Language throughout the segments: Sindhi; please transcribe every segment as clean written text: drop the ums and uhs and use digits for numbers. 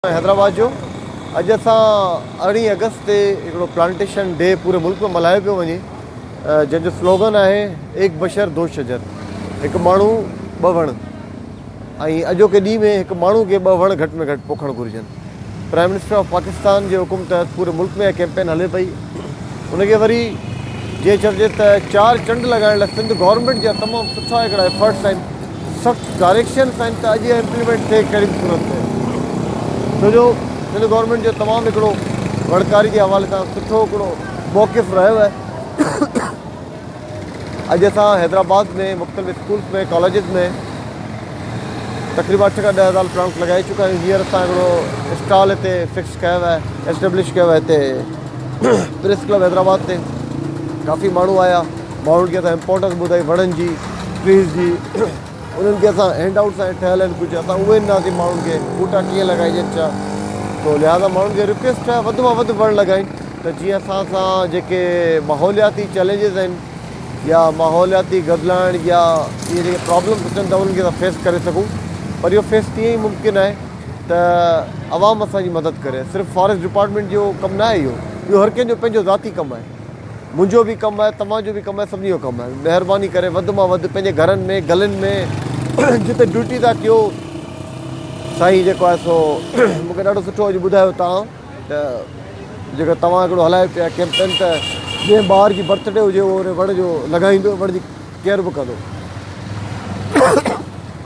حيدرآباد جو اڄ اسان ارڙهين آگسٽ تي هڪڙو پلانٽيشن ڊي پوري ملڪ ۾ ملهايو پيو وڃي جنهن جو سلوگن آهي ايڪ بشر دو شجر هڪ ماڻهو ٻه وڻ ۽ اڄوڪي ڏينهن ۾ هڪ ماڻهو کي ٻه وڻ گهٽ ۾ گهٽ پوکڻ گهرجن پرائم منسٽر آف پاڪستان جي حڪم تحت پوري ملڪ ۾ ڪيمپين هلي پئي ان کي وري جي چئجي ته چار چنڊ لڳائڻ لاء سنڌ گورنمينٽ جا تمام سٺا هڪڙا ايفرٽس آهن سخت ڊائريڪشنس آهن ته اڄ اها امپليمينٽ ٿئي ڪهڙي به صورت ۾ ڇو جو سنڌ گورنمينٽ جو تمام هڪڙو وڻڪاري جي حوالي سان سٺو هڪڙو موقف رهيو آهي اڄ اسان حيدرآباد ۾ مختلف اسڪولس ۾ ڪاليجز ۾ تقريبا اٺ کان 10,000 پلانٽس لڳائي چڪا آهيون. هينئر اسان هڪڙو اسٽال هتي فڪس ڪيو آهي، اسٽيبلش ڪيو آهي هتي پريس ڪلب حيدرآباد تي. ڪافي ماڻهو آيا، ماڻهن کي اسان امپورٽنس ٻڌائي وڻن جي، ٽريز جي. انهن کي اسان هينڊ آئوٽس آهن ٺهيل آهن ڪجهه، اسان اهي ڏناسين ماڻهن کي، ٻوٽا ڪيئن لڳائجن ڇا. تو لهٰذا ماڻهن کي رڪويسٽ آهي وڌ مان وڌ وڻ لڳائين ته جيئن اسان سان جيڪي ماحولياتي چئلينجز آهن يا ماحولياتي گدلاڻ يا اهي جيڪي پرابلمس اچن ٿا انهن کي اسان فيس ڪري سگهون. پر اهو فيس تيئن ئي ممڪن آهي ته عوام اسان جي مدد ڪري. صرف فاريسٽ ڊپارٽمينٽ جو ڪم نه آهي اهو، اهو هر ڪنهن جو پنهنجو ذاتي ڪم آهي. منهنجو به ڪم آهي، توهان جو به ڪم آهي، سڀني جو ڪم آهي. مهرباني ڪري وڌ مان وڌ پنهنجي گهرن ۾ گلين ۾ جتي ڊيوٽي ٿا ڪيو. سائين جيڪو آهي سو مون کي ڏاڍو سٺو اڄ ٻڌايو توهان ته جيڪو توهان هڪڙو هلايو پيا ڪيمپين ته جنهن ٻار جي برٿ ڊي هجي اهو ان وڻ جو لڳائيندو وڻ جي ڪيئر به ڪندو.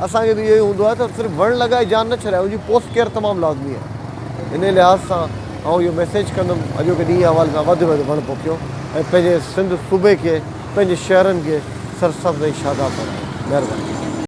اسان کي به اهو ئي هوندو آهي ته صرف وڻ لڳائي جان نه ڇڏائي ان جي پوسٽ ڪيئر تمام لازمي آهي. انهي لحاظ سان آئون اهو ميسيج ڪندم اڄوڪي ڏينهن جي حوالي سان وڌ ۾ وڌ وڻ پوکيو ۽ پنهنجي سنڌ صوبي کي پنهنجي شهرن کي سرسبز ۽ شاداب بڻايو. مهرباني.